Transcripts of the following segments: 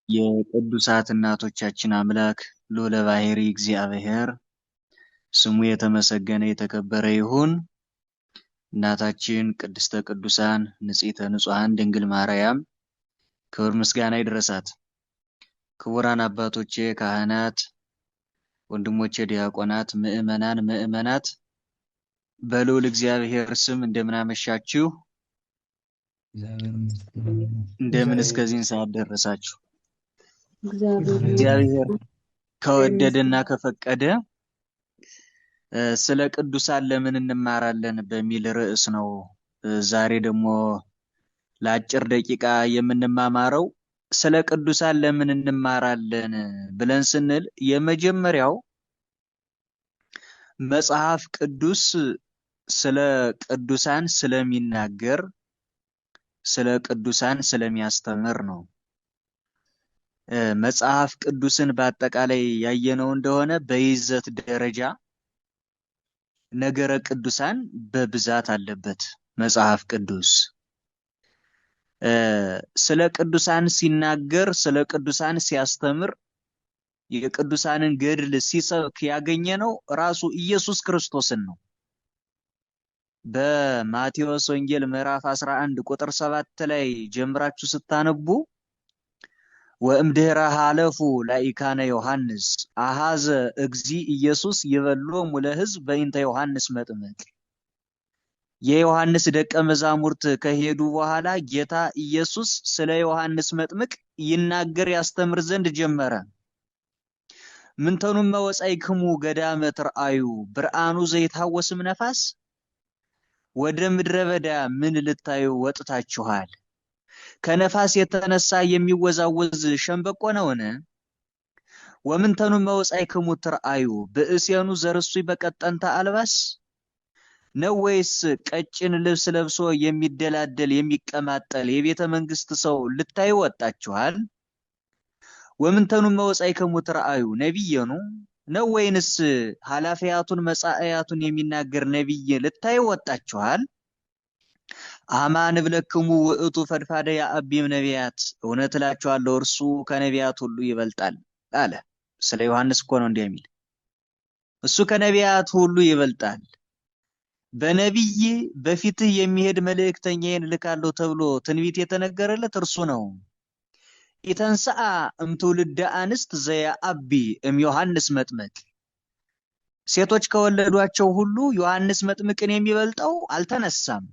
የቅዱሳት እናቶቻችን አምላክ ልዑለ ባሕርይ እግዚአብሔር ስሙ የተመሰገነ የተከበረ ይሁን። እናታችን ቅድስተ ቅዱሳን ንጽሕተ ንጹሐን ድንግል ማርያም ክብር ምስጋና ይድረሳት። ክቡራን አባቶቼ ካህናት፣ ወንድሞቼ ዲያቆናት፣ ምእመናን ምእመናት በልዑል እግዚአብሔር ስም እንደምን አመሻችሁ? እግዚአብሔር ይመስገን። እንደምን እግዚአብሔር እስከዚህን ሰዓት ደረሳችሁ? እግዚአብሔር እግዚአብሔር ከወደደና ይመስገን። ከፈቀደ ስለ ቅዱሳን ለምን እንማራለን በሚል ርዕስ ነው። ዛሬ ደግሞ ለአጭር ደቂቃ የምንማማረው ስለ ቅዱሳን ለምን እንማራለን ብለን ስንል የመጀመሪያው መጽሐፍ ቅዱስ ስለ ቅዱሳን ስለሚናገር ስለ ቅዱሳን ስለሚያስተምር ነው። መጽሐፍ ቅዱስን በአጠቃላይ ያየነው እንደሆነ በይዘት ደረጃ ነገረ ቅዱሳን በብዛት አለበት። መጽሐፍ ቅዱስ ስለ ቅዱሳን ሲናገር፣ ስለ ቅዱሳን ሲያስተምር፣ የቅዱሳንን ገድል ሲሰብክ ያገኘነው ራሱ ኢየሱስ ክርስቶስን ነው። በማቴዎስ ወንጌል ምዕራፍ 11 ቁጥር 7 ላይ ጀምራችሁ ስታነቡ ወእምድኅረ ኀለፉ ላኢካነ ዮሐንስ አኀዘ እግዚ ኢየሱስ ይበሎሙ ለሕዝብ በእንተ ዮሐንስ መጥምቅ። የዮሐንስ ደቀ መዛሙርት ከሄዱ በኋላ ጌታ ኢየሱስ ስለ ዮሐንስ መጥምቅ ይናገር ያስተምር ዘንድ ጀመረ። ምንተኑመ ወጻእክሙ ገዳመ ትርአዩ ብርሃኑ ዘይታወስም ነፋስ፣ ወደ ምድረ በዳ ምን ልታዩ ወጥታችኋል? ከነፋስ የተነሳ የሚወዛወዝ ሸምበቆ ነውን? ወምንተኑመ ወጻእክሙ ትርአዩ ብእሴኑ ዘርሱይ በቀጠንተ አልባስ ነው ወይስ ቀጭን ልብስ ለብሶ የሚደላደል የሚቀማጠል የቤተ መንግስት ሰው ልታዩ ወጣችኋል? ወምንተኑመ ወጻእክሙ ትርአዩ ነቢየኑ ነው ወይንስ ኃላፊያቱን መጻእያቱን የሚናገር ነቢይ ልታዩ ወጣችኋል? አማን እብለክሙ ውእቱ ፈድፋደ ያአቢም ነቢያት፣ እውነት እላችኋለሁ እርሱ ከነቢያት ሁሉ ይበልጣል አለ። ስለ ዮሐንስ እኮ ነው እንዲህ የሚል። እሱ ከነቢያት ሁሉ ይበልጣል። በነቢይ በፊትህ የሚሄድ መልእክተኛዬን እልካለሁ ተብሎ ትንቢት የተነገረለት እርሱ ነው። ኢተንስአ እምትውልደ አንስት ዘየአቢ እም ዮሐንስ መጥምቅ፣ ሴቶች ከወለዷቸው ሁሉ ዮሐንስ መጥምቅን የሚበልጠው አልተነሳም።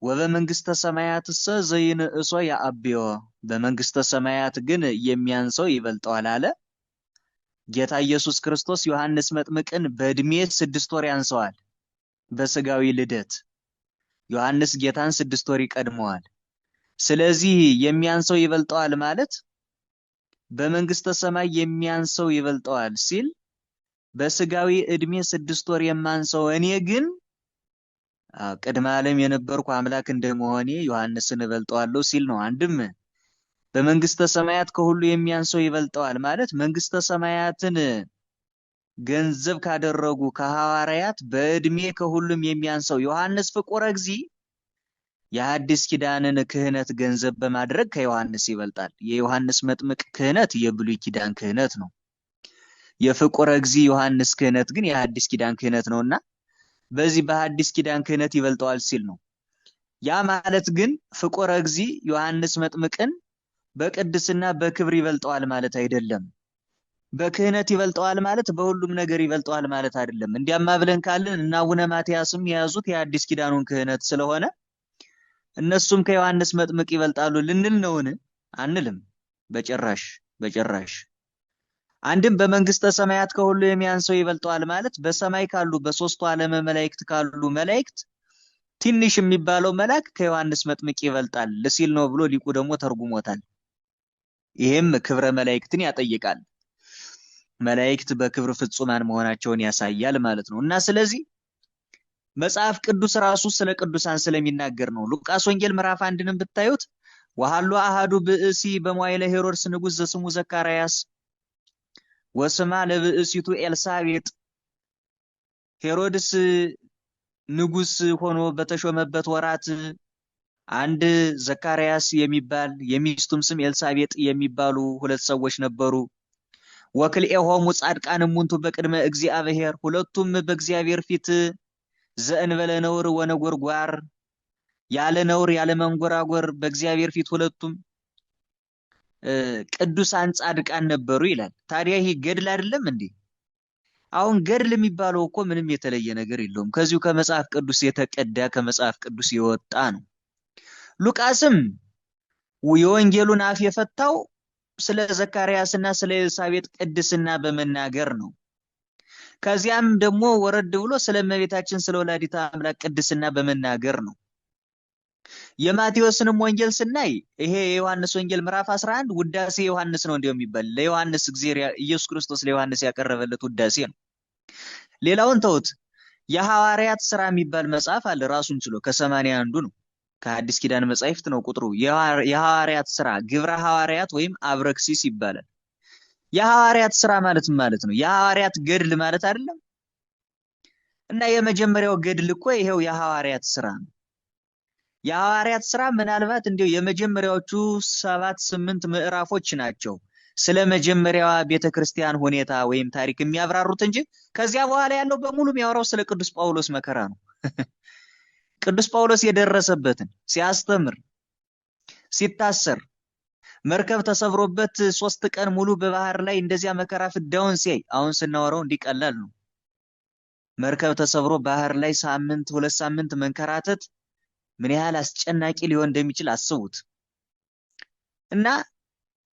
ወበመንግስተ ሰማያትሰ ዘይንእሶ ያአብዮ፣ በመንግስተ ሰማያት ግን የሚያንሰው ይበልጠዋል አለ። ጌታ ኢየሱስ ክርስቶስ ዮሐንስ መጥምቅን በእድሜ 6 ወር ያንሰዋል። በስጋዊ ልደት ዮሐንስ ጌታን 6 ወር ይቀድመዋል። ስለዚህ የሚያንሰው ይበልጠዋል ማለት በመንግስተ ሰማይ የሚያንሰው ይበልጠዋል ሲል በስጋዊ እድሜ 6 ወር የማንሰው እኔ ግን ቅድመ ዓለም የነበርኩ አምላክ እንደመሆኔ ዮሐንስን እበልጠዋለሁ ሲል ነው። አንድም በመንግስተ ሰማያት ከሁሉ የሚያንሰው ይበልጠዋል ማለት መንግስተ ሰማያትን ገንዘብ ካደረጉ ከሐዋርያት በእድሜ ከሁሉም የሚያንሰው ዮሐንስ ፍቁረ እግዚእ የሐዲስ ኪዳንን ክህነት ገንዘብ በማድረግ ከዮሐንስ ይበልጣል። የዮሐንስ መጥምቅ ክህነት የብሉይ ኪዳን ክህነት ነው። የፍቁረ እግዚእ ዮሐንስ ክህነት ግን የሐዲስ ኪዳን ክህነት ነውና በዚህ በሐዲስ ኪዳን ክህነት ይበልጠዋል ሲል ነው። ያ ማለት ግን ፍቁረ እግዚእ ዮሐንስ መጥምቅን በቅድስና በክብር ይበልጠዋል ማለት አይደለም። በክህነት ይበልጠዋል ማለት በሁሉም ነገር ይበልጠዋል ማለት አይደለም። እንዲያማ ብለን ካልን እና አቡነ ማትያስም የያዙት የሐዲስ ኪዳኑን ክህነት ስለሆነ እነሱም ከዮሐንስ መጥምቅ ይበልጣሉ ልንል ነውን? አንልም። በጭራሽ በጭራሽ። አንድም በመንግስተ ሰማያት ከሁሉ የሚያንሰው ይበልጠዋል ማለት በሰማይ ካሉ በሶስቱ ዓለመ መላእክት ካሉ መላእክት ትንሽ የሚባለው መልአክ ከዮሐንስ መጥምቅ ይበልጣል ሲል ነው ብሎ ሊቁ ደግሞ ተርጉሞታል። ይሄም ክብረ መላእክትን ያጠይቃል። መላእክት በክብር ፍጹማን መሆናቸውን ያሳያል ማለት ነው። እና ስለዚህ መጽሐፍ ቅዱስ ራሱ ስለ ቅዱሳን ስለሚናገር ነው። ሉቃስ ወንጌል ምዕራፍ 1ንም ብታዩት ወሃሉ አሃዱ ብእሲ በመዋዕለ ሄሮድስ ንጉሥ ዘስሙ ዘካርያስ ወስማ ለብእሲቱ ኤልሳቤጥ። ሄሮድስ ንጉስ ሆኖ በተሾመበት ወራት አንድ ዘካርያስ የሚባል የሚስቱም ስም ኤልሳቤጥ የሚባሉ ሁለት ሰዎች ነበሩ። ወክልኤሆሙ ጻድቃን እሙንቱ በቅድመ እግዚአብሔር፣ ሁለቱም በእግዚአብሔር ፊት ዘእንበለ ነውር ወነጎርጓር፣ ያለ ነውር ያለ መንጎራጎር በእግዚአብሔር ፊት ሁለቱም ቅዱሳን ጻድቃን ነበሩ ይላል። ታዲያ ይሄ ገድል አይደለም እንዴ? አሁን ገድል የሚባለው እኮ ምንም የተለየ ነገር የለውም። ከዚሁ ከመጽሐፍ ቅዱስ የተቀዳ ከመጽሐፍ ቅዱስ የወጣ ነው። ሉቃስም የወንጌሉን አፍ የፈታው ስለ ዘካርያስና ስለ ኤልሳቤጥ ቅድስና በመናገር ነው። ከዚያም ደግሞ ወረድ ብሎ ስለ እመቤታችን ስለ ወላዲተ አምላክ ቅድስና በመናገር ነው። የማቴዎስንም ወንጌል ስናይ ይሄ የዮሐንስ ወንጌል ምዕራፍ 11 ውዳሴ ዮሐንስ ነው እንዲያው የሚባል ለዮሐንስ እግዚአብሔር ኢየሱስ ክርስቶስ ለዮሐንስ ያቀረበለት ውዳሴ ነው። ሌላውን ተውት። የሐዋርያት ስራ የሚባል መጽሐፍ አለ ራሱን ችሎ ከ81ዱ ነው። ከሐዲስ ኪዳን መጻሕፍት ነው ቁጥሩ። የሐዋርያት ስራ ግብረ ሐዋርያት ወይም አብረክሲስ ይባላል። የሐዋርያት ስራ ማለት ምን ማለት ነው? የሐዋርያት ገድል ማለት አይደለም? እና የመጀመሪያው ገድል እኮ ይሄው የሐዋርያት ስራ ነው። የሐዋርያት ስራ ምናልባት እንዲያው የመጀመሪያዎቹ 7 8 ምዕራፎች ናቸው ስለ መጀመሪያዋ ቤተክርስቲያን ሁኔታ ወይም ታሪክ የሚያብራሩት እንጂ ከዚያ በኋላ ያለው በሙሉ የሚያወራው ስለ ቅዱስ ጳውሎስ መከራ ነው። ቅዱስ ጳውሎስ የደረሰበትን ሲያስተምር፣ ሲታሰር፣ መርከብ ተሰብሮበት 3 ቀን ሙሉ በባህር ላይ እንደዚያ መከራ ፍዳውን ሲያይ፣ አሁን ስናወራው እንዲቀላል ነው። መርከብ ተሰብሮ ባህር ላይ ሳምንት 2 ሳምንት መንከራተት ምን ያህል አስጨናቂ ሊሆን እንደሚችል አስቡት። እና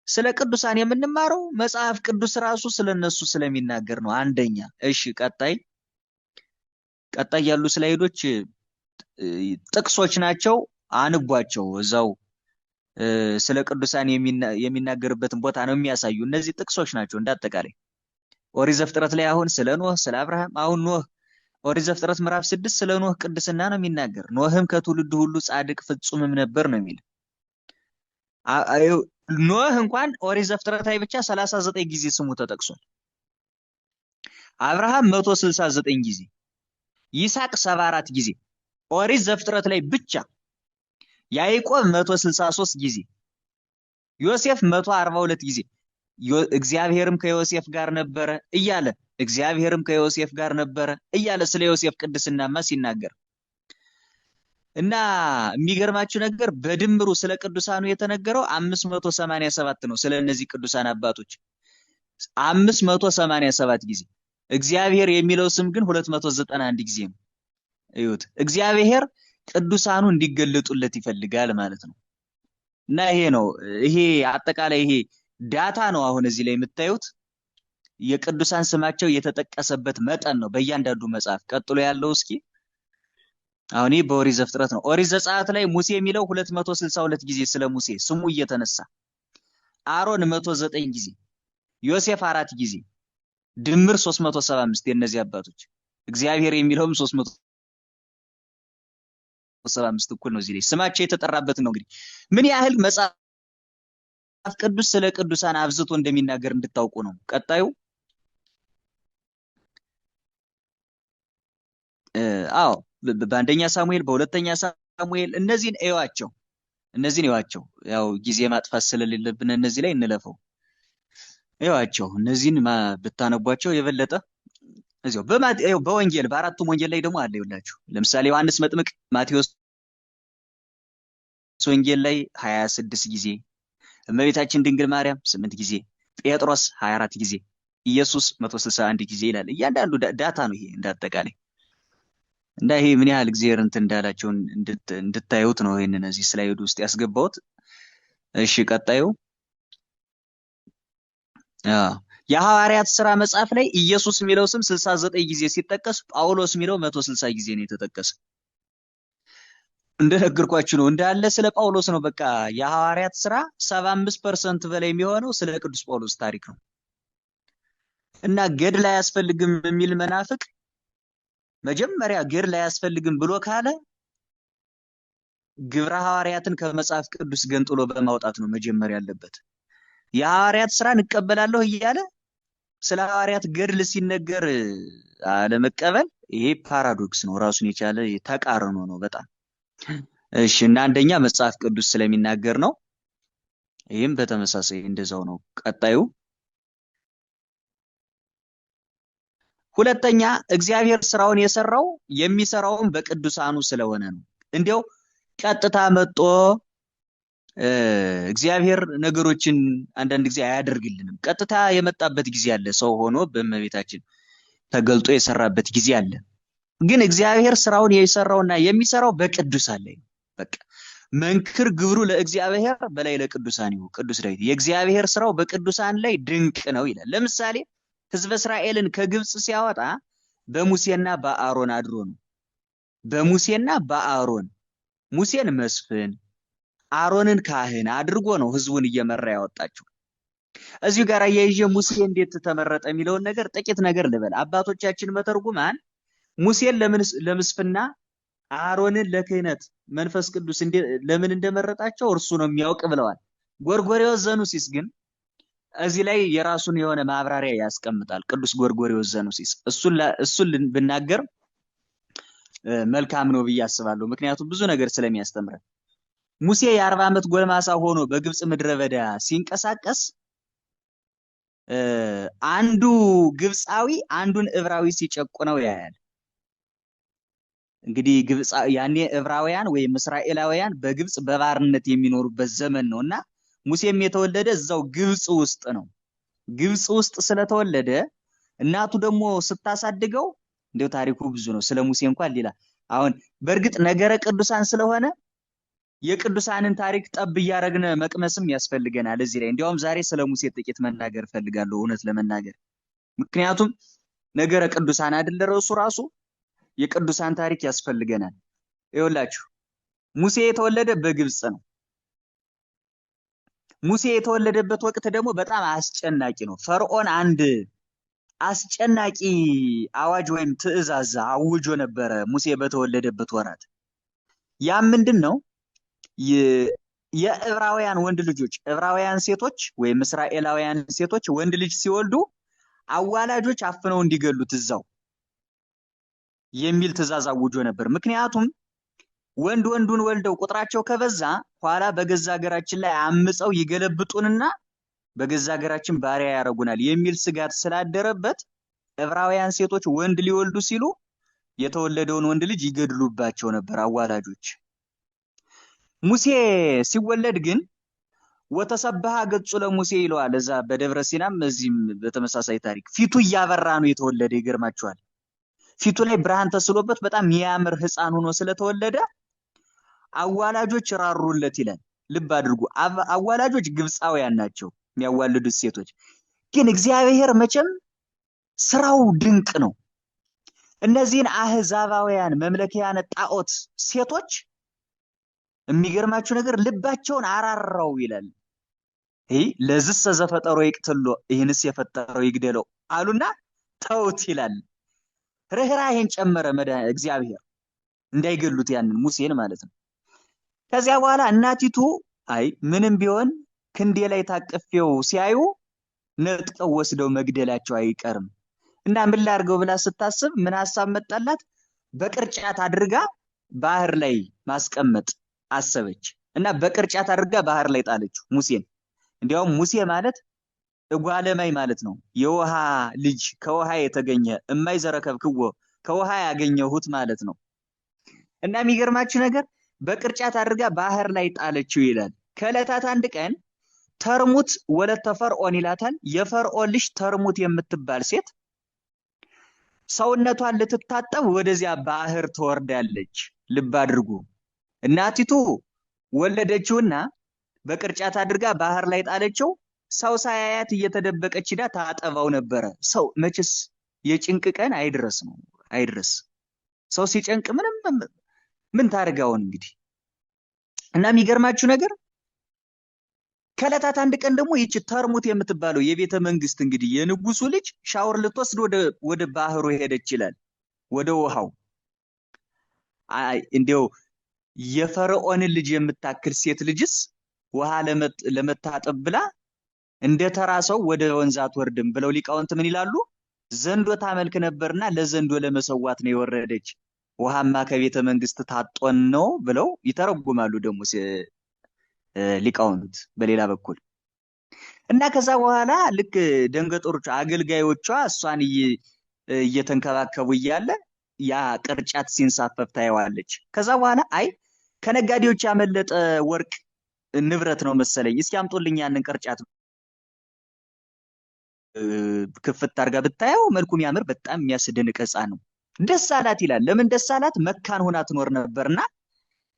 ስለ ቅዱሳን የምንማረው መጽሐፍ ቅዱስ ራሱ ስለነሱ ስለሚናገር ነው። አንደኛ። እሺ፣ ቀጣይ ያሉ slide ኦች ጥቅሶች ናቸው፣ አንቧቸው። እዛው ስለ ቅዱሳን የሚናገርበትን ቦታ ነው የሚያሳዩ። እነዚህ ጥቅሶች ናቸው እንዳጠቃላይ። ኦሪት ዘፍጥረት ላይ አሁን ስለ ኖህ፣ ስለ አብርሃም፣ አሁን ኖህ ኦሪት ዘፍጥረት ምዕራፍ 6 ስለ ኖህ ቅድስና ነው የሚናገር። ኖህም ከትውልዱ ሁሉ ጻድቅ ፍጹምም ነበር ነው የሚል። ኖህ እንኳን ኦሪት ዘፍጥረት ላይ ብቻ 39 ጊዜ ስሙ ተጠቅሷል። አብርሃም 169 ጊዜ፣ ይስሐቅ 74 ጊዜ ኦሪት ዘፍጥረት ላይ ብቻ፣ ያዕቆብ 163 ጊዜ፣ ዮሴፍ 142 ጊዜ፣ እግዚአብሔርም ከዮሴፍ ጋር ነበረ እያለ እግዚአብሔርም ከዮሴፍ ጋር ነበረ እያለ ስለ ዮሴፍ ቅድስናማ ሲናገር እና የሚገርማችሁ ነገር በድምሩ ስለ ቅዱሳኑ የተነገረው 587 ነው። ስለ እነዚህ ቅዱሳን አባቶች 587 ጊዜ። እግዚአብሔር የሚለው ስም ግን 291 ጊዜ ነው። እዩት፣ እግዚአብሔር ቅዱሳኑ እንዲገለጡለት ይፈልጋል ማለት ነው። እና ይሄ ነው፣ ይሄ አጠቃላይ ይሄ data ነው። አሁን እዚህ ላይ የምታዩት የቅዱሳን ስማቸው የተጠቀሰበት መጠን ነው በእያንዳንዱ መጽሐፍ። ቀጥሎ ያለው እስኪ አሁን ይህ በኦሪት ዘፍጥረት ነው። ኦሪት ዘጸአት ላይ ሙሴ የሚለው 262 ጊዜ ስለ ሙሴ ስሙ እየተነሳ፣ አሮን 109 ጊዜ፣ ዮሴፍ 4 ጊዜ፣ ድምር 375 የእነዚህ አባቶች። እግዚአብሔር የሚለውም 375 እኩል ነው። እዚህ ላይ ስማቸው የተጠራበት ነው። እንግዲህ ምን ያህል መጽሐፍ ቅዱስ ስለ ቅዱሳን አብዝቶ እንደሚናገር እንድታውቁ ነው። ቀጣዩ አዎ በአንደኛ ሳሙኤል በሁለተኛ ሳሙኤል እነዚህን እዩዋቸው፣ እነዚህን እዩዋቸው። ያው ጊዜ ማጥፋት ስለሌለብን እነዚህ ላይ እንለፈው። እዩዋቸው፣ እነዚህን ብታነቧቸው የበለጠ እዚያው በወንጌል በአራቱም ወንጌል ላይ ደግሞ አለ ይውላችሁ። ለምሳሌ ዮሐንስ መጥምቅ ማቴዎስ ወንጌል ላይ 26 ጊዜ፣ እመቤታችን ድንግል ማርያም 8 ጊዜ፣ ጴጥሮስ 24 ጊዜ፣ ኢየሱስ 161 ጊዜ ይላል። እያንዳንዱ data ነው ይሄ እንዳጠቃላይ። እና ይሄ ምን ያህል እግዚአብሔር እንትን እንዳላቸው እንድታዩት ነው ይሄንን እዚህ slide ውስጥ ያስገባሁት። እሺ ቀጣዩ የሐዋርያት ሥራ መጽሐፍ ላይ ኢየሱስ የሚለው ስም 69 ጊዜ ሲጠቀስ ጳውሎስ የሚለው 160 ጊዜ ነው የተጠቀሰ። እንደነገርኳችሁ ነው እንዳለ ስለ ጳውሎስ ነው። በቃ የሐዋርያት ሥራ 75% በላይ የሚሆነው ስለ ቅዱስ ጳውሎስ ታሪክ ነው። እና ገድል አያስፈልግም የሚል መናፍቅ መጀመሪያ ገድል አያስፈልግም ብሎ ካለ ግብረ ሐዋርያትን ከመጽሐፍ ቅዱስ ገንጥሎ በማውጣት ነው መጀመሪያ ያለበት። የሐዋርያት ሥራን እቀበላለሁ እያለ ስለ ሐዋርያት ገድል ሲነገር አለመቀበል ይሄ ፓራዶክስ ነው፣ ራሱን የቻለ ተቃርኖ ነው በጣም። እሺ፣ እና አንደኛ መጽሐፍ ቅዱስ ስለሚናገር ነው። ይህም በተመሳሳይ እንደዛው ነው። ቀጣዩ ሁለተኛ እግዚአብሔር ስራውን የሰራው የሚሰራውን በቅዱሳኑ ስለሆነ ነው። እንዲያው ቀጥታ መጦ እግዚአብሔር ነገሮችን አንዳንድ ጊዜ አያደርግልንም። ቀጥታ የመጣበት ጊዜ አለ። ሰው ሆኖ በእመቤታችን ተገልጦ የሰራበት ጊዜ አለ። ግን እግዚአብሔር ስራውን የሰራውና የሚሰራው በቅዱሳን ላይ ነው። በቃ መንክር ግብሩ ለእግዚአብሔር በላይ ለቅዱሳን ይሁ ቅዱስ ዳዊት የእግዚአብሔር ስራው በቅዱሳን ላይ ድንቅ ነው ይላል። ለምሳሌ ሕዝበ እስራኤልን ከግብፅ ሲያወጣ በሙሴና በአሮን አድሮ ነው። በሙሴና በአሮን ሙሴን መስፍን አሮንን ካህን አድርጎ ነው ህዝቡን እየመራ ያወጣቸው። እዚሁ ጋር አያይዤ ሙሴ እንዴት ተመረጠ የሚለውን ነገር ጥቂት ነገር ልበል። አባቶቻችን መተርጉማን ሙሴን ለምስፍና አሮንን ለክህነት መንፈስ ቅዱስ ለምን እንደመረጣቸው እርሱ ነው የሚያውቅ ብለዋል። ጎርጎርዮስ ዘኑሲስ ግን እዚህ ላይ የራሱን የሆነ ማብራሪያ ያስቀምጣል። ቅዱስ ጎርጎርዮስ ዘኑሲስ እሱን ብናገር መልካም ነው ብዬ አስባለሁ። ምክንያቱም ብዙ ነገር ስለሚያስተምረን። ሙሴ የ40 ዓመት ጎልማሳ ሆኖ በግብፅ ምድረ በዳ ሲንቀሳቀስ አንዱ ግብፃዊ አንዱን ዕብራዊ ሲጨቁነው ያያል። እንግዲህ ግብፅ ያኔ ዕብራውያን ወይም እስራኤላውያን በግብፅ በባርነት የሚኖሩበት ዘመን ነው እና ሙሴም የተወለደ እዛው ግብፅ ውስጥ ነው። ግብፅ ውስጥ ስለተወለደ እናቱ ደግሞ ስታሳድገው እንደው ታሪኩ ብዙ ነው። ስለ ሙሴ እንኳን ሌላ አሁን በእርግጥ ነገረ ቅዱሳን ስለሆነ የቅዱሳንን ታሪክ ጠብ እያደረግን መቅመስም ያስፈልገናል። እዚህ ላይ እንዲያውም ዛሬ ስለ ሙሴ ጥቂት መናገር እፈልጋለሁ እውነት ለመናገር ምክንያቱም ነገረ ቅዱሳን አይደለ ርዕሱ ራሱ የቅዱሳን ታሪክ ያስፈልገናል። ይኸውላችሁ ሙሴ የተወለደ በግብፅ ነው። ሙሴ የተወለደበት ወቅት ደግሞ በጣም አስጨናቂ ነው። ፈርዖን አንድ አስጨናቂ አዋጅ ወይም ትዕዛዝ አውጆ ነበረ ሙሴ በተወለደበት ወራት። ያም ምንድን ነው? የዕብራውያን ወንድ ልጆች ዕብራውያን ሴቶች ወይም እስራኤላውያን ሴቶች ወንድ ልጅ ሲወልዱ አዋላጆች አፍነው እንዲገሉት እዛው የሚል ትዕዛዝ አውጆ ነበር። ምክንያቱም ወንድ ወንዱን ወልደው ቁጥራቸው ከበዛ ኋላ በገዛ ሀገራችን ላይ አምፀው ይገለብጡንና በገዛ ሀገራችን ባሪያ ያደርጉናል የሚል ስጋት ስላደረበት ዕብራውያን ሴቶች ወንድ ሊወልዱ ሲሉ የተወለደውን ወንድ ልጅ ይገድሉባቸው ነበር አዋላጆች። ሙሴ ሲወለድ ግን ወተሰብሐ ገጹ ለሙሴ ይለዋል። እዛ በደብረ ሲናም እዚህም በተመሳሳይ ታሪክ ፊቱ እያበራ ነው የተወለደ። ይገርማቸዋል። ፊቱ ላይ ብርሃን ተስሎበት በጣም የሚያምር ሕፃን ሆኖ ስለተወለደ አዋላጆች ራሩለት ይላል። ልብ አድርጉ፣ አዋላጆች ግብፃውያን ናቸው የሚያዋልዱት ሴቶች። ግን እግዚአብሔር መቼም ስራው ድንቅ ነው። እነዚህን አህዛባውያን መምለኪያነ ጣዖት ሴቶች የሚገርማችሁ ነገር ልባቸውን አራራው ይላል። ይህ ለዝሰ ዘፈጠሮ ይቅትሎ፣ ይህንስ የፈጠረው ይግደለው አሉና ተውት ይላል። ርኅራኄን ጨመረ እግዚአብሔር እንዳይገሉት ያንን ሙሴን ማለት ነው። ከዚያ በኋላ እናቲቱ አይ ምንም ቢሆን ክንዴ ላይ ታቅፌው ሲያዩ ነጥቀው ወስደው መግደላቸው አይቀርም እና ምን ላድርገው ብላ ስታስብ ምን ሀሳብ መጣላት? በቅርጫት አድርጋ ባህር ላይ ማስቀመጥ አሰበች እና በቅርጫት አድርጋ ባህር ላይ ጣለችው ሙሴን። እንዲያውም ሙሴ ማለት እጓለማይ ማለት ነው። የውሃ ልጅ ከውሃ የተገኘ እማይዘረከብክዎ ከውሃ ያገኘሁት ማለት ነው። እና የሚገርማችሁ ነገር በቅርጫት አድርጋ ባህር ላይ ጣለችው ይላል። ከዕለታት አንድ ቀን ተርሙት ወለተ ፈርዖን ይላታል። የፈርዖን ልጅ ተርሙት የምትባል ሴት ሰውነቷን ልትታጠብ ወደዚያ ባህር ትወርዳለች። ልብ አድርጉ። እናቲቱ ወለደችውና በቅርጫት አድርጋ ባህር ላይ ጣለችው። ሰው ሳያያት እየተደበቀች ሂዳ ታጠባው ነበረ። ሰው መቼስ የጭንቅ ቀን አይድረስ ነው አይድረስ። ሰው ሲጨንቅ ምንም ምን ታደርጋውን እንግዲህ። እና የሚገርማችሁ ነገር ከዕለታት አንድ ቀን ደግሞ ይቺ ተርሙት የምትባለው የቤተ መንግስት እንግዲህ የንጉሱ ልጅ ሻወር ልትወስድ ወደ ባህሩ ሄደች ይላል፣ ወደ ውሃው። አይ እንዲያው የፈርዖንን ልጅ የምታክል ሴት ልጅስ ውሃ ለመታጠብ ብላ እንደ ተራ ሰው ወደ ወንዝ አትወርድም ብለው ሊቃውንት ምን ይላሉ? ዘንዶ ታመልክ ነበርና ለዘንዶ ለመሰዋት ነው የወረደች ውሃማ ከቤተ መንግስት ታጦን ነው ብለው ይተረጉማሉ ደግሞ ሊቃውንት በሌላ በኩል። እና ከዛ በኋላ ልክ ደንገጦሮቿ አገልጋዮቿ እሷን እየተንከባከቡ እያለ ያ ቅርጫት ሲንሳፈፍ ታየዋለች። ከዛ በኋላ አይ ከነጋዴዎች ያመለጠ ወርቅ ንብረት ነው መሰለኝ፣ እስኪ አምጦልኝ ያንን ቅርጫት ክፍት አድርጋ ብታየው መልኩ የሚያምር በጣም የሚያስደንቅ ሕፃን ነው። ደስ አላት ይላል። ለምን ደስ አላት? መካን ሆና ትኖር ነበርና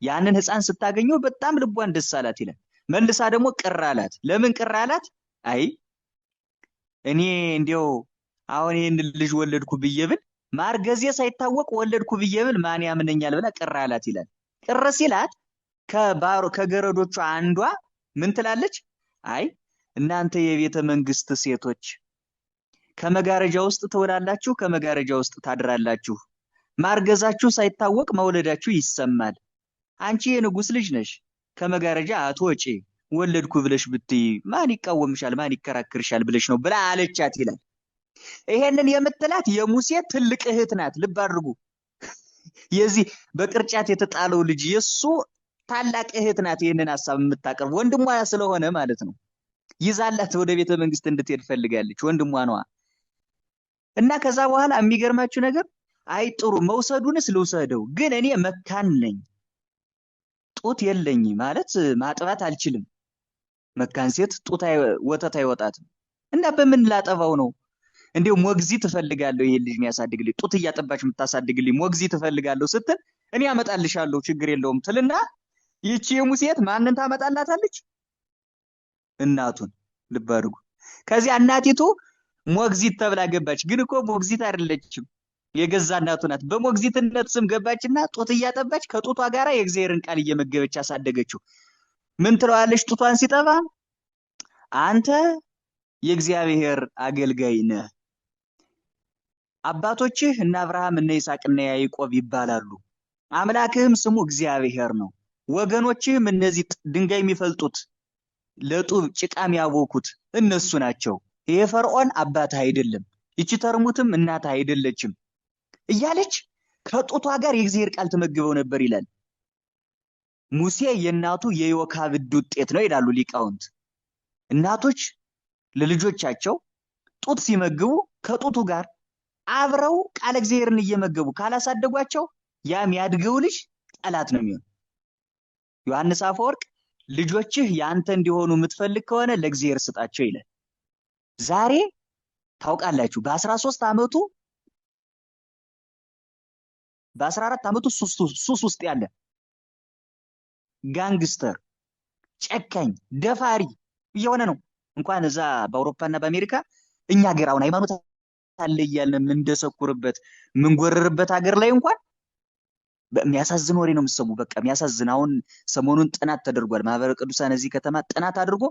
ያንን ሕፃን ስታገኘው በጣም ልቧን ደስ አላት ይላል። መልሳ ደግሞ ቅር አላት። ለምን ቅር አላት? አይ እኔ እንዲያው አሁን ይህን ልጅ ወለድኩ ብዬ ብል፣ ማርገዜ ሳይታወቅ ወለድኩ ብዬ ብል ማን ያምነኛል ብላ ቅር አላት ይላል። ቅር ሲላት ከባሮ ከገረዶቿ አንዷ ምን ትላለች? አይ እናንተ የቤተ መንግስት ሴቶች ከመጋረጃ ውስጥ ትውላላችሁ፣ ከመጋረጃ ውስጥ ታድራላችሁ። ማርገዛችሁ ሳይታወቅ መውለዳችሁ ይሰማል። አንቺ የንጉስ ልጅ ነሽ፣ ከመጋረጃ አትወጪ። ወለድኩ ብለሽ ብትይ ማን ይቃወምሻል? ማን ይከራከርሻል? ብለሽ ነው ብላ አለቻት ይላል። ይሄንን የምትላት የሙሴ ትልቅ እህት ናት። ልብ አድርጉ። የዚህ በቅርጫት የተጣለው ልጅ የሱ ታላቅ እህት ናት። ይህንን ሀሳብ የምታቀርብ ወንድሟ ስለሆነ ማለት ነው። ይዛላት ወደ ቤተ መንግስት እንድትሄድ ፈልጋለች። ወንድሟ ነዋ። እና ከዛ በኋላ የሚገርማችሁ ነገር አይ ጥሩ መውሰዱንስ ልውሰደው፣ ግን እኔ መካን ነኝ፣ ጡት የለኝ ማለት ማጥባት አልችልም። መካን ሴት ጡት ወተት አይወጣትም። እና በምን ላጠባው ነው? እንዲሁ ሞግዚት እፈልጋለሁ፣ ይሄን ልጅ የሚያሳድግልኝ ጡት እያጠባች የምታሳድግልኝ ሞግዚት እፈልጋለሁ ስትል እኔ አመጣልሻለሁ ችግር የለውም ትልና ይቺ የሙሴት ማንን ታመጣላታለች? እናቱን። ልብ አድርጉ። ከዚያ እናቲቱ ሞግዚት ተብላ ገባች። ግን እኮ ሞግዚት አይደለችም፣ የገዛ እናቱ ናት። በሞግዚትነት ስም ገባችና ጡት እያጠባች ከጡቷ ጋር የእግዚአብሔርን ቃል እየመገበች አሳደገችው። ምን ትለዋለች? ጡቷን ሲጠባ አንተ የእግዚአብሔር አገልጋይ ነህ፣ አባቶችህ እነ አብርሃም እነ ይስሐቅ እነ ያዕቆብ ይባላሉ፣ አምላክህም ስሙ እግዚአብሔር ነው። ወገኖችህም እነዚህ ድንጋይ የሚፈልጡት ለጡብ ጭቃ የሚያቦኩት እነሱ ናቸው። ይሄ ፈርዖን አባትህ አይደለም፣ ይቺ ተርሙትም እናትህ አይደለችም እያለች ከጡቷ ጋር የእግዚአብሔር ቃል ትመግበው ነበር ይላል። ሙሴ የእናቱ የዮካብድ ውጤት ነው ይላሉ ሊቃውንት። እናቶች ለልጆቻቸው ጡት ሲመግቡ ከጡቱ ጋር አብረው ቃለ እግዚአብሔርን እየመገቡ ካላሳደጓቸው ያ የሚያድገው ልጅ ጠላት ነው የሚሆን። ዮሐንስ አፈወርቅ ልጆችህ ያንተ እንዲሆኑ የምትፈልግ ከሆነ ለእግዚአብሔር ስጣቸው ይላል። ዛሬ ታውቃላችሁ በ13 ዓመቱ በ14 ዓመቱ ሱስ ውስጥ ያለ gangster፣ ጨካኝ፣ ደፋሪ እየሆነ ነው። እንኳን እዛ በአውሮፓና በአሜሪካ እኛ ሀገር አሁን ሃይማኖት አለ እያልን የምንደሰኩርበት የምንጎርርበት ሀገር ላይ እንኳን የሚያሳዝን ወሬ ነው የምትሰሙ። በቃ የሚያሳዝን። አሁን ሰሞኑን ጥናት ተደርጓል። ማህበረ ቅዱሳን እዚህ ከተማ ጥናት አድርጎ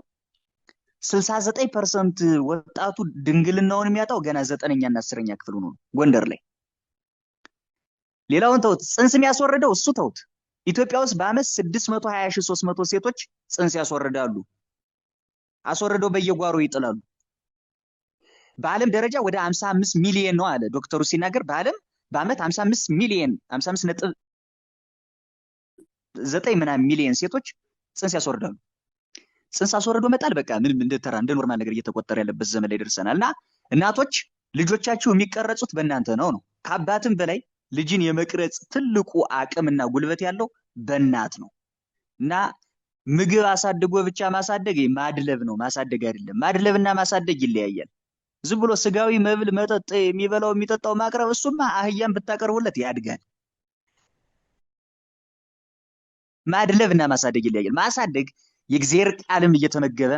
69% ወጣቱ ድንግልናውን የሚያጣው ገና 9ኛ እና 10ኛ ክፍል ሆኖ ነው ጎንደር ላይ። ሌላውን ተውት፣ ጽንስ የሚያስወርደው እሱ ተውት። ኢትዮጵያ ውስጥ በአመት 620,300 ሴቶች ጽንስ ያስወርዳሉ። አስወርደው በየጓሮ ይጥላሉ። በዓለም ደረጃ ወደ 55 ሚሊዮን ነው አለ ዶክተሩ ሲናገር። በዓለም በአመት 55 ሚሊዮን 55.9 ምናምን ሚሊዮን ሴቶች ጽንስ ያስወርዳሉ። ጽንስ አስወርዶ መጣል በቃ ምንም እንደ ተራ እንደ normal ነገር እየተቆጠረ ያለበት ዘመን ላይ ደርሰናል። እና እናቶች ልጆቻችሁ የሚቀረጹት በእናንተ ነው ነው። ከአባትም በላይ ልጅን የመቅረጽ ትልቁ አቅምና ጉልበት ያለው በእናት ነው። እና ምግብ አሳድጎ ብቻ ማሳደግ ማድለብ ነው፣ ማሳደግ አይደለም። ማድለብና ማሳደግ ይለያያል። ዝም ብሎ ስጋዊ መብል መጠጥ የሚበላው የሚጠጣው ማቅረብ እሱማ አህያም ብታቀርቡለት ያድጋል። ማድለብና ማሳደግ ይለያያል። ማሳደግ የእግዚአብሔር ቃልም እየተመገበ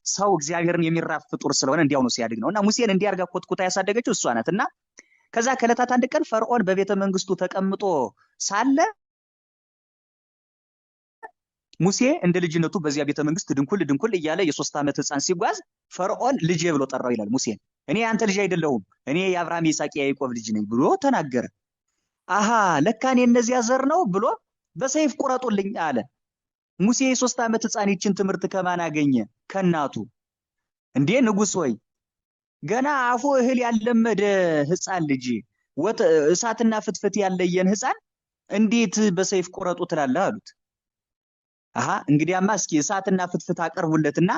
ሰው እግዚአብሔርን የሚራብ ፍጡር ስለሆነ እንዲያው ነው ሲያድግ ነው። እና ሙሴን እንዲያርጋ ኮትኩታ ያሳደገችው እሷ ናት። እና ከዛ ከዕለታት አንድ ቀን ፈርዖን በቤተ መንግስቱ ተቀምጦ ሳለ ሙሴ እንደ ልጅነቱ በዚያ ቤተ መንግስት ድንኩል ድንኩል እያለ የ3 ዓመት ህፃን ሲጓዝ ፈርዖን ልጄ ብሎ ጠራው ይላል ሙሴን። እኔ ያንተ ልጅ አይደለሁም፣ እኔ የአብርሃም የይስሐቅ የያዕቆብ ልጅ ነኝ ብሎ ተናገረ። አሃ ለካ እኔ እነዚያ ዘር ነው ብሎ በሰይፍ ቁረጡልኝ አለ። ሙሴ የ3 ዓመት ህፃን ይችን ትምህርት ከማን አገኘ? ከእናቱ። እንዴ ንጉስ ሆይ ገና አፉ እህል ያልለመደ ህፃን ልጅ እሳትና ፍትፍት ያለየን ህፃን እንዴት በሰይፍ ቁረጡ ትላለህ አሉት። አሃ እንግዲያማ እስኪ እሳትና ፍትፍት አቅርቡለትና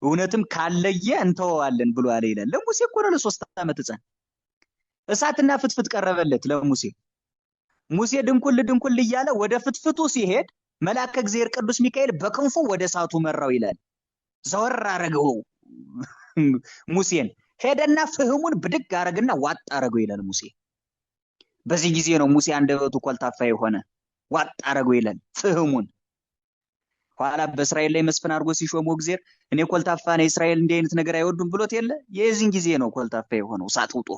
እውነትም ካለየ እንተወዋለን ብሎ አለ ይላል። ለሙሴ እኮ ነው ለ3 ዓመት ሕፃን። እሳትና ፍትፍት ቀረበለት ለሙሴ። ሙሴ ድንኩል ድንኩል እያለ ወደ ፍትፍቱ ሲሄድ መልአከ እግዚአብሔር ቅዱስ ሚካኤል በክንፉ ወደ እሳቱ መራው ይላል። ዘወር አረገው ሙሴን። ሄደና ፍህሙን ብድግ አረግና ዋጥ አረገው ይላል ሙሴ። በዚህ ጊዜ ነው ሙሴ አንደበቱ ኮልታፋ የሆነ። ዋጥ አረገው ይላል ፍህሙን። ኋላ በእስራኤል ላይ መስፍን አድርጎ ሲሾመው እግዚአብሔር እኔ ኮልታፋ ነኝ፣ እስራኤል እንዲህ አይነት ነገር አይወዱም ብሎት የለ፣ የዚህን ጊዜ ነው ኮልታፋ የሆነው እሳት ውጦ።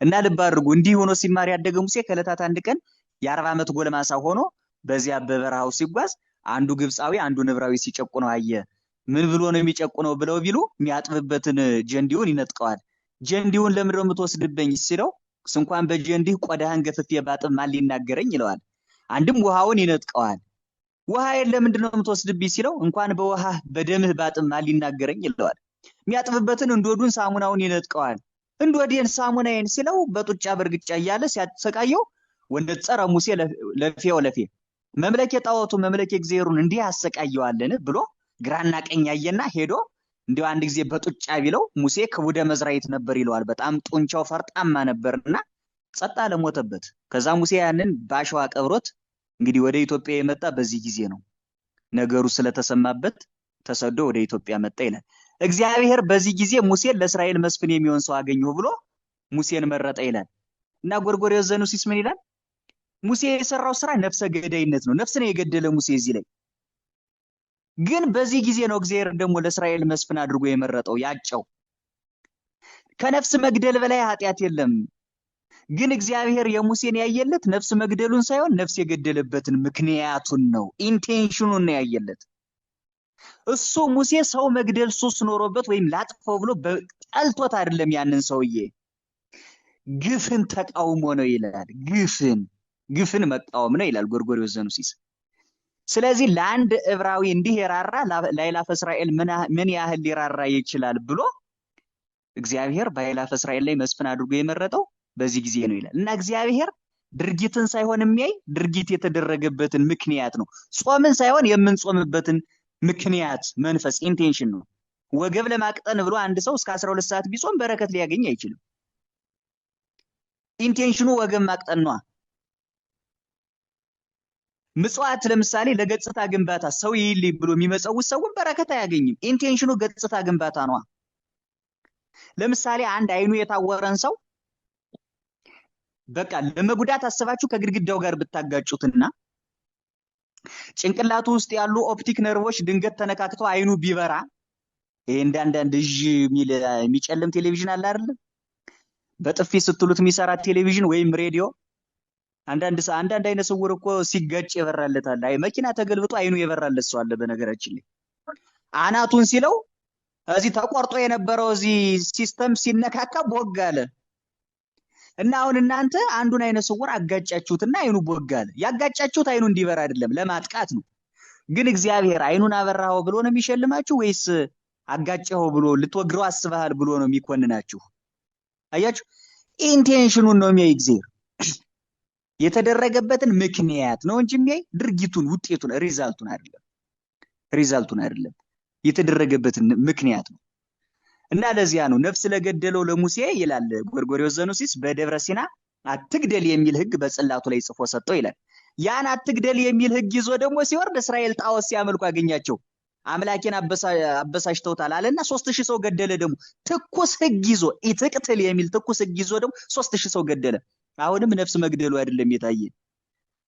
እና ልብ አድርጉ፣ እንዲህ ሆኖ ሲማር ያደገ ሙሴ ከዕለታት አንድ ቀን የ40 ዓመት ጎልማሳ ሆኖ በዚያ በበረሃው ሲጓዝ አንዱ ግብፃዊ አንዱን ዕብራዊ ሲጨቁነው አየ። ምን ብሎ ነው የሚጨቁነው ብለው ቢሉ የሚያጥብበትን ጀንዲውን ይነጥቀዋል። ጀንዲውን ለምንድን ነው የምትወስድብኝ ሲለው ስንኳን በጀንዲህ ቆዳህን ገፍፌ ባጥብ ማን ሊናገረኝ ይለዋል። አንድም ውሃውን ይነጥቀዋል። ውሃዬን ለምንድን ነው የምትወስድብኝ ሲለው እንኳን በውሃህ በደምህ ባጥብ ማን ሊናገረኝ ይለዋል። የሚያጥብበትን እንዶዱን ሳሙናውን ይነጥቀዋል። እንዶዴን ሳሙናዬን ሲለው በጡጫ በእርግጫ እያለ ሲያሰቃየው ወነጸረ ሙሴ ለፌ ወለፌ፣ መምለኬ ጣዖቱ መምለኬ እግዚአብሔሩን እንዲህ ያሰቃየዋለን ብሎ ግራና ቀኝ አየና ሄዶ እንዲያው አንድ ጊዜ በጡጫ ቢለው ሙሴ ክቡደ መዝራዕት ነበር ይለዋል። በጣም ጡንቻው ፈርጣማ ነበርና ጸጥ አለ፣ ሞተበት። ከዛ ሙሴ ያንን በአሸዋ ቀብሮት እንግዲህ ወደ ኢትዮጵያ የመጣ በዚህ ጊዜ ነው። ነገሩ ስለተሰማበት ተሰዶ ወደ ኢትዮጵያ መጣ ይላል። እግዚአብሔር በዚህ ጊዜ ሙሴን ለእስራኤል መስፍን የሚሆን ሰው አገኘሁ ብሎ ሙሴን መረጠ ይላል። እና ጎርጎርዮስ ዘኑሲስ ምን ይላል? ሙሴ የሰራው ስራ ነፍሰ ገዳይነት ነው። ነፍስ ነው የገደለ ሙሴ እዚህ ላይ። ግን በዚህ ጊዜ ነው እግዚአብሔር ደግሞ ለእስራኤል መስፍን አድርጎ የመረጠው ያጨው። ከነፍስ መግደል በላይ ኃጢአት የለም። ግን እግዚአብሔር የሙሴን ያየለት ነፍስ መግደሉን ሳይሆን ነፍስ የገደለበትን ምክንያቱን ነው፣ intention ኑን ነው ያየለት። እሱ ሙሴ ሰው መግደል ሱስ ኖሮበት ወይም ላጥፈው ብሎ ጠልቶት አይደለም ያንን ሰውዬ፣ ግፍን ተቃውሞ ነው ይላል። ግፍን መቃወም ነው ይላል ጎርጎርዮስ ዘኑሲስ። ስለዚህ ለአንድ ዕብራዊ እንዲህ የራራ ለአእላፈ እስራኤል ምን ያህል ሊራራ ይችላል ብሎ እግዚአብሔር በአእላፈ እስራኤል ላይ መስፍን አድርጎ የመረጠው በዚህ ጊዜ ነው ይላል። እና እግዚአብሔር ድርጊትን ሳይሆን የሚያይ ድርጊት የተደረገበትን ምክንያት ነው። ጾምን ሳይሆን የምንጾምበትን ምክንያት መንፈስ intention ነው። ወገብ ለማቅጠን ብሎ አንድ ሰው እስከ 12 ሰዓት ቢጾም በረከት ሊያገኝ አይችልም። Intention ኑ ወገብ ማቅጠን ነዋ። ምጽዋት ለምሳሌ ለገጽታ ግንባታ ሰው ይይልኝ ብሎ የሚመጸውት ሰውን በረከት አያገኝም። Intention ኑ ገጽታ ግንባታ ነዋ። ለምሳሌ አንድ አይኑ የታወረን ሰው በቃ ለመጉዳት አስባችሁ ከግድግዳው ጋር ብታጋጩትና ጭንቅላቱ ውስጥ ያሉ optic ነርቮች ድንገት ተነካክተው አይኑ ቢበራ፣ ይሄ እንደ አንዳንድ እዥ የሚል የሚጨልም ቴሌቪዥን አለ አይደለም? በጥፊ ስትሉት የሚሰራ ቴሌቪዥን ወይም ሬዲዮ። አንዳንድ አይነ ስውር እኮ ሲገጭ የበራለታል። አይ መኪና ተገልብጦ አይኑ የበራለት ሰው አለ። በነገራችን ላይ አናቱን ሲለው እዚህ ተቆርጦ የነበረው እዚህ system ሲነካካ ቦግ አለ። እና አሁን እናንተ አንዱን አይነ ስውር አጋጫችሁትና አይኑ ቦግ አለ። ያጋጫችሁት አይኑ እንዲበራ አይደለም፣ ለማጥቃት ነው። ግን እግዚአብሔር አይኑን አበራኸው ብሎ ነው የሚሸልማችሁ ወይስ አጋጨኸው ብሎ ልትወግረው አስበሃል ብሎ ነው የሚኮንናችሁ? አያችሁ፣ intention ኑን ነው የሚያይ እግዚአብሔር። የተደረገበትን ምክንያት ነው እንጂ የሚያይ ድርጊቱን፣ ውጤቱን፣ result ኡን አይደለም። Result ኡን አይደለም፣ የተደረገበትን ምክንያት ነው። እና ለዚያ ነው ነፍስ ለገደለው ለሙሴ ይላል ጎርጎርዮስ ዘኑሲስ በደብረ ሲና አትግደል የሚል ሕግ በጽላቱ ላይ ጽፎ ሰጠው ይላል። ያን አትግደል የሚል ሕግ ይዞ ደግሞ ሲወርድ እስራኤል ጣዖት ሲያመልኩ አገኛቸው። አምላኬን አበሳጭተውታል አለና 3000 ሰው ገደለ። ደግሞ ትኩስ ሕግ ይዞ፣ ኢትቅትል የሚል ትኩስ ሕግ ይዞ ደግሞ 3000 ሰው ገደለ። አሁንም ነፍስ መግደሉ አይደለም የታየ።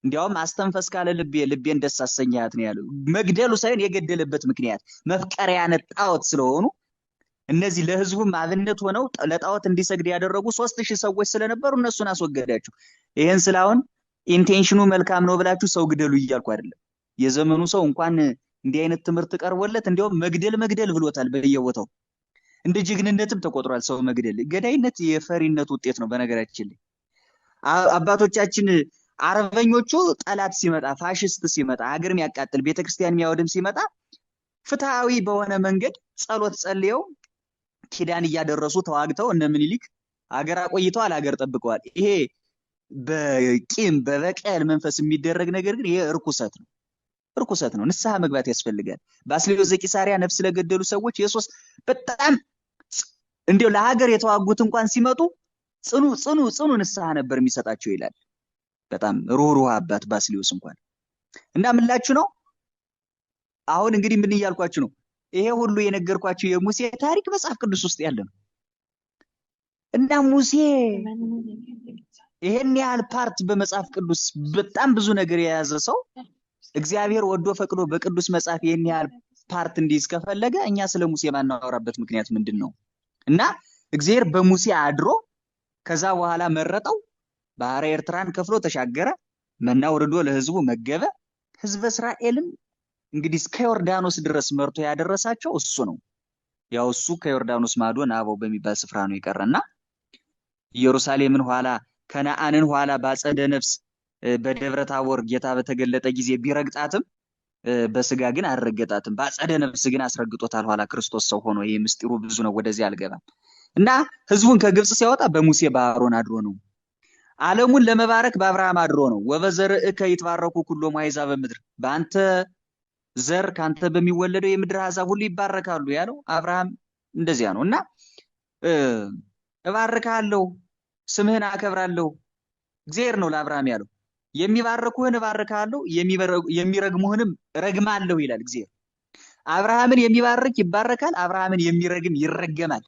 እንዲያውም አስተንፈስ ካለ ልቤ ልቤን ደስ አሰኛት ነው ያለው። መግደሉ ሳይሆን የገደለበት ምክንያት መፍቀሪያነ ጣዖት ስለሆኑ እነዚህ ለህዝቡም አብነት ሆነው ለጣዖት እንዲሰግድ ያደረጉ 3000 ሰዎች ስለነበሩ እነሱን አስወገዳቸው። ይህን ስላሁን intention ኑ መልካም ነው ብላችሁ ሰው ግደሉ እያልኩ አይደለም። የዘመኑ ሰው እንኳን እንዲህ አይነት ትምህርት ቀርቦለት እንዲያውም መግደል መግደል ብሎታል በየቦታው፣ እንደ ጀግንነትም ተቆጥሯል። ሰው መግደል ገዳይነት የፈሪነት ውጤት ነው። በነገራችን ላይ አባቶቻችን አርበኞቹ ጠላት ሲመጣ፣ ፋሽስት ሲመጣ፣ ሀገር የሚያቃጥል ቤተክርስቲያን የሚያወድም ሲመጣ ፍትሐዊ በሆነ መንገድ ጸሎት ጸልየው ኪዳን እያደረሱ ተዋግተው እነ ምኒልክ ሀገር አቆይተዋል፣ ሀገር ጠብቀዋል። ይሄ በቂም በበቀል መንፈስ የሚደረግ ነገር ግን ይሄ እርኩሰት ነው፣ እርኩሰት ነው። ንስሐ መግባት ያስፈልጋል። ባስልዮስ ዘቂሳርያ ነፍስ ለገደሉ ሰዎች የሶስት በጣም እንዲያው ለሀገር የተዋጉት እንኳን ሲመጡ ጽኑ ጽኑ ጽኑ ንስሐ ነበር የሚሰጣቸው ይላል። በጣም ሩህሩህ አባት ባስልዮስ እንኳን እና ምላችሁ ነው። አሁን እንግዲህ ምን እያልኳችሁ ነው? ይሄ ሁሉ የነገርኳችሁ የሙሴ ታሪክ መጽሐፍ ቅዱስ ውስጥ ያለ ነው። እና ሙሴ ይሄን ያህል part በመጽሐፍ ቅዱስ በጣም ብዙ ነገር የያዘ ሰው እግዚአብሔር ወዶ ፈቅዶ በቅዱስ መጽሐፍ ይሄን ያህል part እንዲይዝ ከፈለገ እኛ ስለ ሙሴ ማናወራበት ምክንያት ምንድን ነው? እና እግዚአብሔር በሙሴ አድሮ ከዛ በኋላ መረጠው። ባህረ ኤርትራን ከፍሎ ተሻገረ። መና ወርዶ ለህዝቡ መገበ። ህዝበ እስራኤልን እንግዲህ እስከ ዮርዳኖስ ድረስ መርቶ ያደረሳቸው እሱ ነው። ያው እሱ ከዮርዳኖስ ማዶ ናባው በሚባል ስፍራ ነው የቀረና ኢየሩሳሌምን ኋላ ከነአንን ኋላ ባጸደ ነፍስ በደብረ ታቦር ጌታ በተገለጠ ጊዜ ቢረግጣትም በስጋ ግን አልረገጣትም። ባጸደ ነፍስ ግን አስረግጦታል። ኋላ ክርስቶስ ሰው ሆኖ ይሄ ምስጢሩ ብዙ ነው፣ ወደዚህ አልገባም። እና ህዝቡን ከግብፅ ሲያወጣ በሙሴ በአሮን አድሮ ነው። ዓለሙን ለመባረክ በአብርሃም አድሮ ነው። ወበዘርእከ ይትባረኩ ኩሎሙ አሕዛበ ምድር፣ በአንተ ዘር ከአንተ በሚወለደው የምድር አሕዛብ ሁሉ ይባረካሉ ያለው አብርሃም እንደዚያ ነው። እና እባርካለሁ፣ ስምህን አከብራለሁ እግዚአብሔር ነው ለአብርሃም ያለው። የሚባርኩህን እባርካለሁ፣ የሚረግሙህንም እረግማለሁ ይላል እግዚአብሔር። አብርሃምን የሚባርክ ይባረካል፣ አብርሃምን የሚረግም ይረገማል።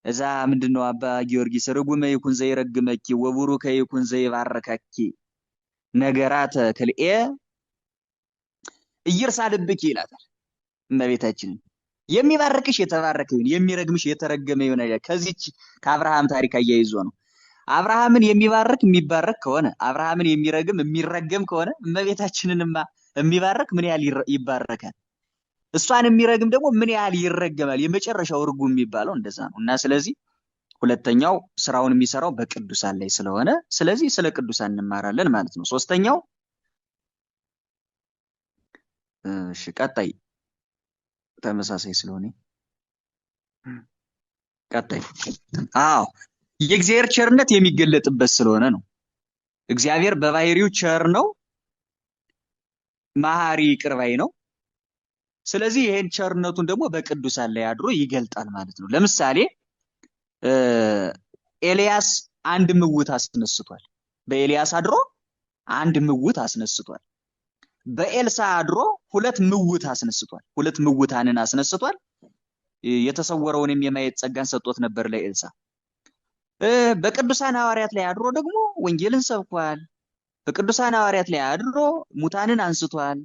እዛ ምንድነው አባ ጊዮርጊስ ርጉመ ይኩን ዘይረግመኪ ወቡሩከ ይኩን ዘይባርከኪ ነገራተ ክልኤ እይርሳ ልብኪ ይላታል እመቤታችንን። የሚባርክሽ የተባረከ ይሁን፣ የሚረግምሽ የተረገመ ይሁን። ከዚች ከአብርሃም ታሪክ አያይዞ ነው። አብርሃምን የሚባርክ የሚባረክ ከሆነ አብርሃምን የሚረግም የሚረገም ከሆነ እመቤታችንንማ የሚባርክ ምን ያህል ይባረካል? እሷን የሚረግም ደግሞ ምን ያህል ይረገማል? የመጨረሻው እርጉም የሚባለው እንደዛ ነው። እና ስለዚህ ሁለተኛው ስራውን የሚሰራው በቅዱሳን ላይ ስለሆነ ስለዚህ ስለ ቅዱሳን እንማራለን ማለት ነው። ሶስተኛው እሺ፣ ቀጣይ ተመሳሳይ ስለሆነ ቀጣይ። አዎ የእግዚአብሔር ቸርነት የሚገለጥበት ስለሆነ ነው። እግዚአብሔር በባህሪው ቸር ነው፣ መሐሪ ይቅር ባይ ነው። ስለዚህ ይሄን ቸርነቱን ደግሞ በቅዱሳን ላይ አድሮ ይገልጣል ማለት ነው። ለምሳሌ ኤልያስ አንድ ምውት አስነስቷል። በኤልያስ አድሮ አንድ ምውት አስነስቷል። በኤልሳ አድሮ ሁለት ምውት አስነስቷል። ሁለት ምውታንን አስነስቷል። የተሰወረውንም የማየት ጸጋን ሰጥቶት ነበር ለኤልሳ። በቅዱሳን ሐዋርያት ላይ አድሮ ደግሞ ወንጌልን ሰብኳል። በቅዱሳን ሐዋርያት ላይ አድሮ ሙታንን አንስቷል።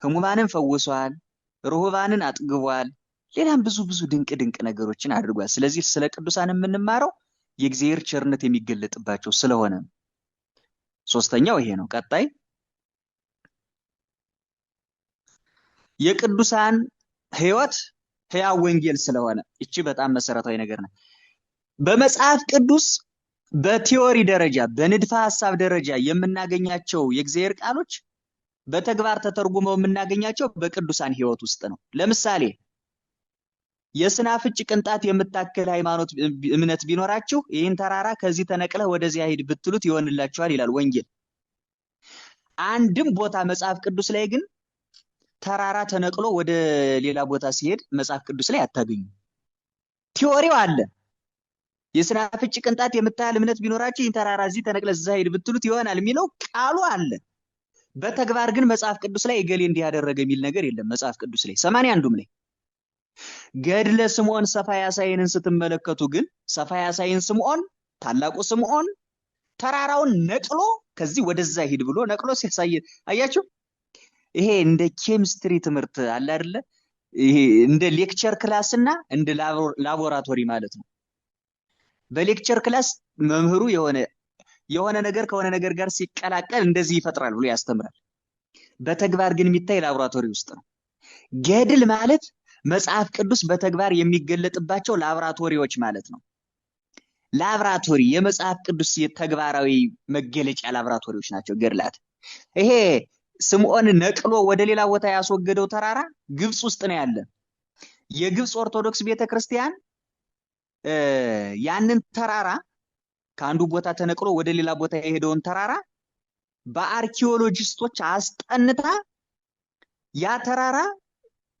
ህሙማንን ፈውሷል። ርሁባንን አጥግቧል። ሌላም ብዙ ብዙ ድንቅ ድንቅ ነገሮችን አድርጓል። ስለዚህ ስለ ቅዱሳን የምንማረው የእግዚአብሔር ቸርነት የሚገለጥባቸው ስለሆነ ነው። ሶስተኛው ይሄ ነው። ቀጣይ የቅዱሳን ሕይወት ሕያው ወንጌል ስለሆነ እቺ በጣም መሰረታዊ ነገር ነው። በመጽሐፍ ቅዱስ በቲዮሪ ደረጃ በንድፈ ሐሳብ ደረጃ የምናገኛቸው የእግዚአብሔር ቃሎች በተግባር ተተርጉመው የምናገኛቸው በቅዱሳን ሕይወት ውስጥ ነው። ለምሳሌ የስናፍጭ ቅንጣት የምታክል ሃይማኖት እምነት ቢኖራችሁ ይህን ተራራ ከዚህ ተነቅለህ ወደዚያ ሂድ ብትሉት ይሆንላችኋል ይላል ወንጌል። አንድም ቦታ መጽሐፍ ቅዱስ ላይ ግን ተራራ ተነቅሎ ወደ ሌላ ቦታ ሲሄድ መጽሐፍ ቅዱስ ላይ አታገኙ። ቲዮሪው አለ። የስናፍጭ ቅንጣት የምታህል እምነት ቢኖራችሁ ይህን ተራራ እዚህ ተነቅለህ እዛ ሂድ ብትሉት ይሆናል የሚለው ቃሉ አለ። በተግባር ግን መጽሐፍ ቅዱስ ላይ እገሌ እንዲህ ያደረገ የሚል ነገር የለም። መጽሐፍ ቅዱስ ላይ 81ዱም ላይ ገድለ ስምዖን ሰፋያሳይንን ስትመለከቱ ግን ሰፋያሳይን ስምዖን ታላቁ ስምዖን ተራራውን ነቅሎ ከዚህ ወደዛ ሂድ ብሎ ነቅሎ ሲያሳይ አያችሁ። ይሄ እንደ ኬሚስትሪ ትምህርት አለ አይደለ? ይሄ እንደ lecture class እና እንደ ላቦራቶሪ ማለት ነው። በ lecture class መምህሩ የሆነ የሆነ ነገር ከሆነ ነገር ጋር ሲቀላቀል እንደዚህ ይፈጥራል ብሎ ያስተምራል። በተግባር ግን የሚታይ ላቦራቶሪ ውስጥ ነው። ገድል ማለት መጽሐፍ ቅዱስ በተግባር የሚገለጥባቸው ላቦራቶሪዎች ማለት ነው። ላቦራቶሪ የመጽሐፍ ቅዱስ የተግባራዊ መገለጫ ላቦራቶሪዎች ናቸው ገድላት። ይሄ ስምዖን ነቅሎ ወደ ሌላ ቦታ ያስወገደው ተራራ ግብፅ ውስጥ ነው ያለ። የግብፅ ኦርቶዶክስ ቤተክርስቲያን ያንን ተራራ ከአንዱ ቦታ ተነቅሎ ወደ ሌላ ቦታ የሄደውን ተራራ በአርኪኦሎጂስቶች አስጠንታ ያ ተራራ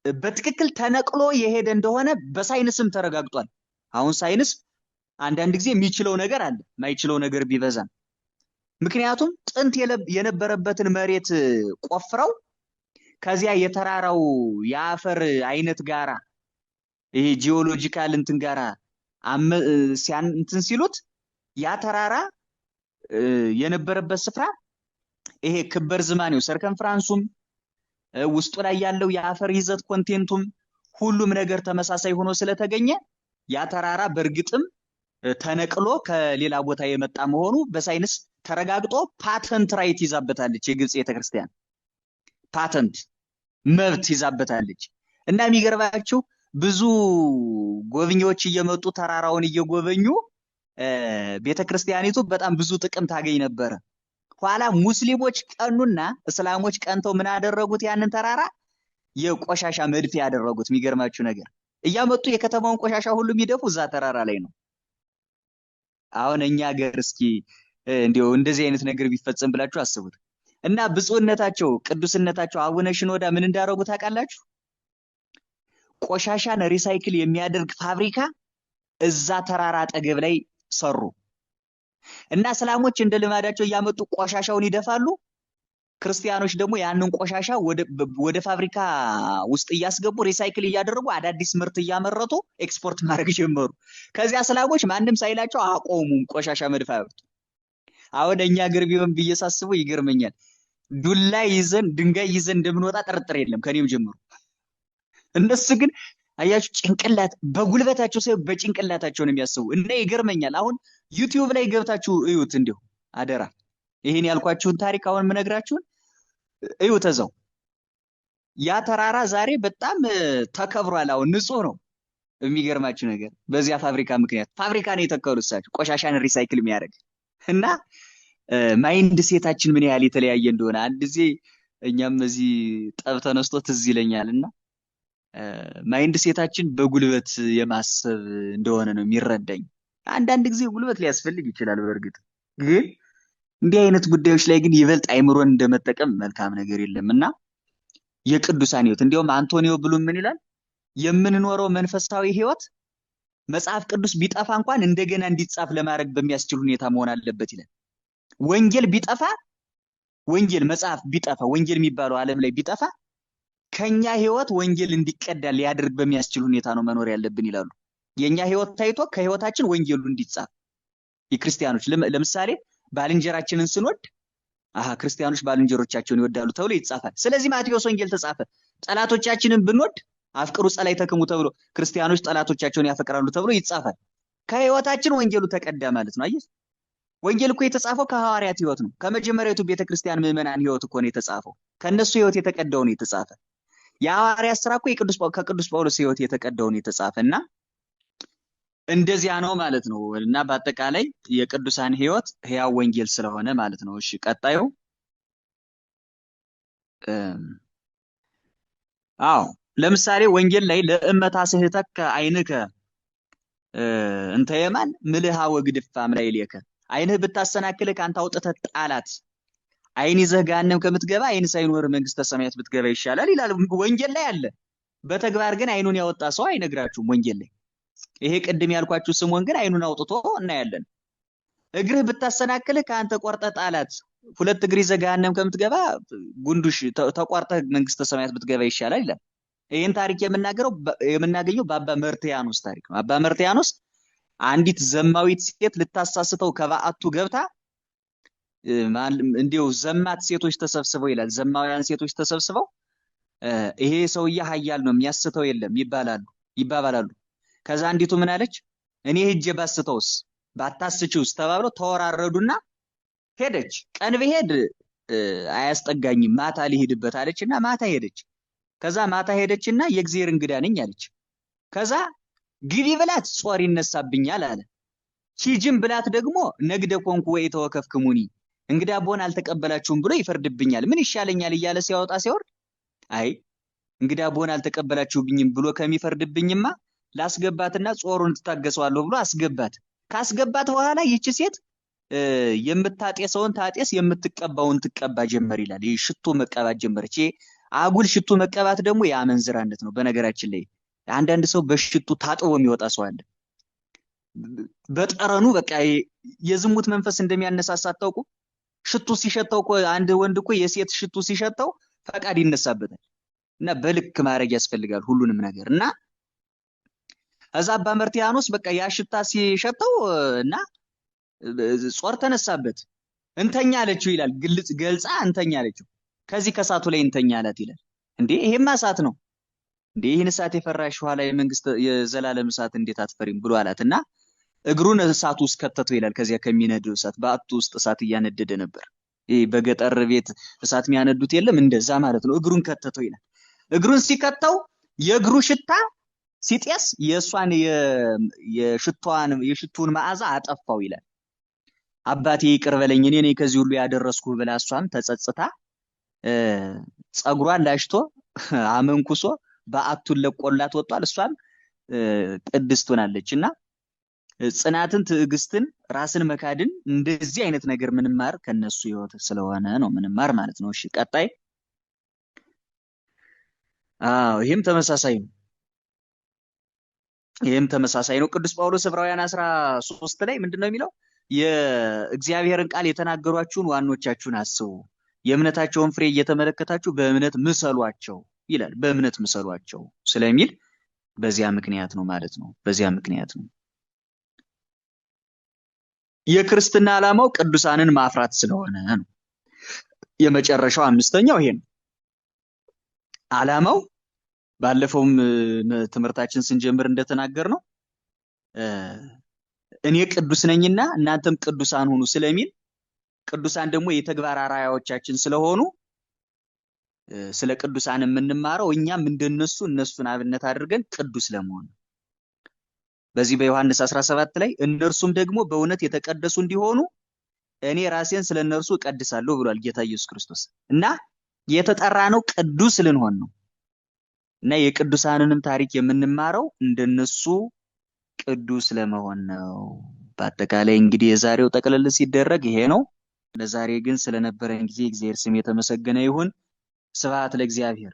በትክክል ተነቅሎ የሄደ እንደሆነ በሳይንስም ተረጋግጧል። አሁን ሳይንስ አንዳንድ ጊዜ የሚችለው ነገር አለ፣ የማይችለው ነገር ቢበዛም። ምክንያቱም ጥንት የነበረበትን መሬት ቆፍረው ከዚያ የተራራው የአፈር አይነት ጋራ ይሄ geological እንትን ጋራ እንትን ሲሉት ያ ተራራ የነበረበት ስፍራ ይሄ ክበር ዝማኔው circumference ኡም ውስጡ ላይ ያለው የአፈር ይዘት content ኡም ሁሉም ነገር ተመሳሳይ ሆኖ ስለተገኘ ያ ተራራ በእርግጥም ተነቅሎ ከሌላ ቦታ የመጣ መሆኑ በሳይንስ ተረጋግጦ patent right ይዛበታለች። የግብፅ ቤተክርስቲያን ፓተንት መብት ይዛበታለች። እና የሚገርማችሁ ብዙ ጎብኚዎች እየመጡ ተራራውን እየጎበኙ ቤተክርስቲያኒቱ በጣም ብዙ ጥቅም ታገኝ ነበረ። ኋላ ሙስሊሞች ቀኑና እስላሞች ቀንተው ምን አደረጉት? ያንን ተራራ የቆሻሻ መድፊያ ያደረጉት። የሚገርማችሁ ነገር እያመጡ የከተማውን ቆሻሻ ሁሉ የሚደፉ እዛ ተራራ ላይ ነው። አሁን እኛ ሀገር እስኪ እንዲያው እንደዚህ አይነት ነገር ቢፈጸም ብላችሁ አስቡት። እና ብፁዕነታቸው ቅዱስነታቸው አቡነ ሽኖዳ ምን እንዳደረጉ ታውቃላችሁ? ቆሻሻን recycle የሚያደርግ ፋብሪካ እዛ ተራራ አጠገብ ላይ ሰሩ። እና እስላሞች እንደ ልማዳቸው እያመጡ ቆሻሻውን ይደፋሉ። ክርስቲያኖች ደግሞ ያንን ቆሻሻ ወደ ፋብሪካ ውስጥ እያስገቡ recycle እያደረጉ አዳዲስ ምርት እያመረቱ ኤክስፖርት ማድረግ ጀመሩ። ከዚያ እስላሞች ማንም ሳይላቸው አቆሙም ቆሻሻ መድፋት። አሁን እኛ ሀገር ቢሆን ብዬ ሳስበው ይገርመኛል። ዱላ ይዘን ድንጋይ ይዘን እንደምንወጣ ጥርጥር የለም ከኔም ጀምሮ። እነሱ ግን አያችሁ ጭንቅላት በጉልበታቸው ሳይሆን በጭንቅላታቸው ነው የሚያስቡ። እና ይገርመኛል። አሁን ዩቲዩብ ላይ ገብታችሁ እዩት፣ እንዲሁ አደራ ይሄን ያልኳችሁን ታሪክ አሁን የምነግራችሁን እዩት እዛው። ያ ተራራ ዛሬ በጣም ተከብሯል። አሁን ንጹህ ነው። የሚገርማችሁ ነገር በዚያ ፋብሪካ ምክንያት ፋብሪካ ነው የተከሉት እሳቸው ቆሻሻን recycle የሚያደርግ። እና mindset ኣችን ምን ያህል የተለያየ እንደሆነ አንድ ጊዜ እኛም እዚህ ጠብ ተነስቶ ትዝ ይለኛል። እና mindset ኣችን በጉልበት የማሰብ እንደሆነ ነው የሚረዳኝ። አንዳንድ ጊዜ ጉልበት ሊያስፈልግ ይችላል በእርግጥ፣ ግን እንዲህ አይነት ጉዳዮች ላይ ግን ይበልጥ አይምሮን እንደመጠቀም መልካም ነገር የለም። እና የቅዱሳን ህይወት እንዲያውም አንቶኒዮ ብሉም ምን ይላል? የምንኖረው መንፈሳዊ ህይወት መጽሐፍ ቅዱስ ቢጠፋ እንኳን እንደገና እንዲጻፍ ለማድረግ በሚያስችል ሁኔታ መሆን አለበት ይላል። ወንጌል ቢጠፋ፣ ወንጌል መጽሐፍ ቢጠፋ፣ ወንጌል የሚባለው ዓለም ላይ ቢጠፋ ከኛ ህይወት ወንጌል እንዲቀዳ ሊያደርግ በሚያስችል ሁኔታ ነው መኖር ያለብን ይላሉ። የኛ ህይወት ታይቶ ከህይወታችን ወንጌሉ እንዲጻፍ የክርስቲያኖች ለምሳሌ ባልንጀራችንን ስንወድ አሃ ክርስቲያኖች ባልንጀሮቻቸውን ይወዳሉ ተብሎ ይጻፋል። ስለዚህ ማቴዎስ ወንጌል ተጻፈ። ጠላቶቻችንን ብንወድ አፍቅሩ ጸላእተክሙ ተብሎ ክርስቲያኖች ጠላቶቻቸውን ያፈቅራሉ ተብሎ ይጻፋል። ከህይወታችን ወንጌሉ ተቀዳ ማለት ነው። አየህ፣ ወንጌል እኮ የተጻፈው ከሐዋርያት ህይወት ነው። ከመጀመሪያዊቱ ቤተክርስቲያን ምዕመናን ህይወት እኮ ነው የተጻፈው። ከነሱ ህይወት የተቀዳው ነው የተጻፈ። የሐዋርያት ስራ እኮ ከቅዱስ ጳውሎስ ህይወት የተቀዳው ነው የተጻፈ። እና እንደዚያ ነው ማለት ነው። እና በአጠቃላይ የቅዱሳን ህይወት ህያው ወንጌል ስለሆነ ማለት ነው። እሺ ቀጣዩ፣ አዎ ለምሳሌ ወንጌል ላይ ለእመ ታስሕተከ ዓይንከ እንተ የማን ምልሃ ወግድፋ እምላዕሌከ፣ ዓይንህ ብታሰናክልህ ካንተ አውጥተህ ጣላት። ዓይን ይዘህ ገሃነም ከምትገባ ዓይን ሳይኖር መንግስተ ሰማያት ብትገባ ይሻላል ይላል ወንጌል ላይ አለ። በተግባር ግን ዓይኑን ያወጣ ሰው አይነግራችሁም ወንጌል ላይ። ይሄ ቅድም ያልኳችሁ ስምዖን ግን ዓይኑን አውጥቶ እናያለን። እግርህ ብታሰናክልህ ከአንተ ቆርጠህ ጣላት። ሁለት እግር ይዘህ ገሃነም ከምትገባ ጉንዱሽ ተቆርጠህ መንግስተ ሰማያት ብትገባ ይሻላል ይላል። ይህን ታሪክ የምናገኘው በአባ መርትያኖስ ታሪክ ነው። አባ መርትያኖስ አንዲት ዘማዊት ሴት ልታሳስተው ከበዓቱ ገብታ እንዲሁ ዘማት ሴቶች ተሰብስበው ይላል። ዘማውያን ሴቶች ተሰብስበው ይሄ ሰውዬ ኃያል ነው የሚያስተው የለም ይባባላሉ። ከዛ አንዲቱ ምን አለች? እኔ ሄጄ ባስተውስ ባታስችውስ ተባብለው ተወራረዱና ሄደች። ቀን ብሄድ አያስጠጋኝም ማታ ልሂድበት አለችና ማታ ሄደች። ከዛ ማታ ሄደችና የእግዚአብሔር እንግዳ ነኝ አለች። ከዛ ግቢ ብላት ጾር ይነሳብኛል አለ። ሂጂም ብላት ደግሞ ነግደ ኮንኩ ወይ ተወከፍክሙኒ እንግዳ ብሆን አልተቀበላችሁም ብሎ ይፈርድብኛል፣ ምን ይሻለኛል እያለ ሲያወጣ ሲያወርድ አይ እንግዳ ብሆን አልተቀበላችሁብኝም ብሎ ከሚፈርድብኝማ ላስገባትና ጾሩን ትታገሰዋለሁ ብሎ አስገባት። ካስገባት በኋላ ይቺ ሴት የምታጤሰውን ታጤስ የምትቀባውን ትቀባ ጀመር ይላል። ይህ ሽቶ መቀባት ጀመረች። ይሄ አጉል ሽቶ መቀባት ደግሞ የአመንዝራነት ነው። በነገራችን ላይ አንዳንድ ሰው በሽቱ ታጥቦ የሚወጣ ሰው አለ። በጠረኑ በቃ የዝሙት መንፈስ እንደሚያነሳሳ አታውቁ? ሽቱ ሲሸተው እኮ አንድ ወንድ እኮ የሴት ሽቱ ሲሸተው ፈቃድ ይነሳበታል። እና በልክ ማድረግ ያስፈልጋል ሁሉንም ነገር። እና እዛ አባ መርቲያኖስ በቃ ያ ሽታ ሲሸተው እና ጾር ተነሳበት። እንተኛ አለችው ይላል። ግልጽ ገልጻ እንተኛ አለችው። ከዚህ ከእሳቱ ላይ እንተኛ አላት ይላል። እንዴ ይሄማ እሳት ነው እንዴ፣ ይህን እሳት የፈራሽ ኋላ የመንግስት የዘላለም እሳት እንዴት አትፈሪም ብሎ አላት። እና እግሩን እሳቱ ውስጥ ከተተው ይላል። ከዚያ ከሚነደው እሳት በአቱ ውስጥ እሳት እያነደደ ነበር። ይህ በገጠር ቤት እሳት የሚያነዱት የለም እንደዛ ማለት ነው። እግሩን ከተተው ይላል። እግሩን ሲከተው የእግሩ ሽታ ሲጤስ የእሷን የሽቷን የሽቱን መዓዛ አጠፋው ይላል። አባቴ ይቅር በለኝ እኔ ነኝ ከዚህ ሁሉ ያደረስኩህ ብላ እሷም ተጸጽታ ጸጉሯን ላሽቶ አመንኩሶ በአቱን ለቆላት ወጥቷል። እሷም ቅድስት ሆናለች። እና ጽናትን፣ ትዕግስትን፣ ራስን መካድን እንደዚህ አይነት ነገር ምንማር ከነሱ ህይወት ስለሆነ ነው ምንማር ማለት ነው። እሺ ቀጣይ። አዎ ይህም ተመሳሳይ ነው። ይህም ተመሳሳይ ነው። ቅዱስ ጳውሎስ ዕብራውያን 13 ላይ ምንድን ነው የሚለው? የእግዚአብሔርን ቃል የተናገሯችሁን ዋኖቻችሁን አስቡ፣ የእምነታቸውን ፍሬ እየተመለከታችሁ በእምነት ምሰሏቸው ይላል። በእምነት ምሰሏቸው ስለሚል በዚያ ምክንያት ነው ማለት ነው። በዚያ ምክንያት ነው። የክርስትና ዓላማው ቅዱሳንን ማፍራት ስለሆነ ነው። የመጨረሻው አምስተኛው ይሄ ነው። ዓላማው ባለፈውም ትምህርታችን ስንጀምር እንደተናገር ነው እኔ ቅዱስ ነኝና እናንተም ቅዱሳን ሁኑ ስለሚል ቅዱሳን ደግሞ የተግባር አርአያዎቻችን ስለሆኑ ስለ ቅዱሳን የምንማረው እኛም እንደነሱ እነሱን አብነት አድርገን ቅዱስ ለመሆን ነው። በዚህ በዮሐንስ 17 ላይ እነርሱም ደግሞ በእውነት የተቀደሱ እንዲሆኑ እኔ ራሴን ስለ እነርሱ እቀድሳለሁ ብሏል ጌታ ኢየሱስ ክርስቶስ። እና የተጠራ ነው ቅዱስ ልንሆን ነው። እና የቅዱሳንንም ታሪክ የምንማረው እንደነሱ ቅዱስ ለመሆን ነው። በአጠቃላይ እንግዲህ የዛሬው ጠቅልል ሲደረግ ይሄ ነው። ለዛሬ ግን ስለነበረን ጊዜ እግዚአብሔር ስም የተመሰገነ ይሁን። ስብሐት ለእግዚአብሔር።